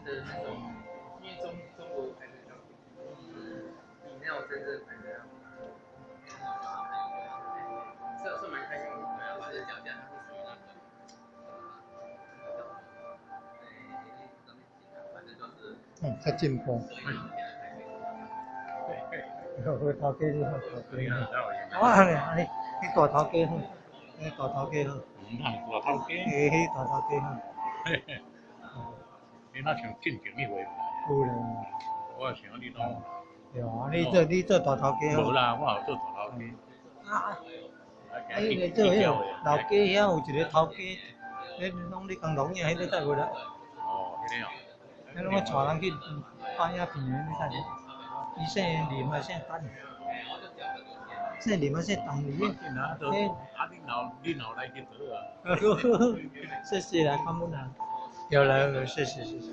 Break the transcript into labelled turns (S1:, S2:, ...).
S1: 嗯，較進步。有頭家你好，頭家好。我按呢按呢，彼大頭家好，彼大頭家好。
S2: 毋通大頭家。
S1: 嘿，彼大頭家好。
S2: 你若像進前彼回。
S1: 有咧。
S2: 我想你攏。
S1: 對啊，你做大頭家好。
S2: 無啦，我有做大頭家。
S1: 啊啊！啊，彼个做彼个老街遐有一个頭家，彼攏咧工錄影，彼个載無啦？
S2: 哦，彼个哦。
S1: 彼攏愛帶人去拍影片的，你知無？伊姓林還姓陳？姓林還姓陳哩？
S2: 啊，你若來去倒啊？
S1: 謝謝啦，感恩啊！有來有，謝謝謝謝。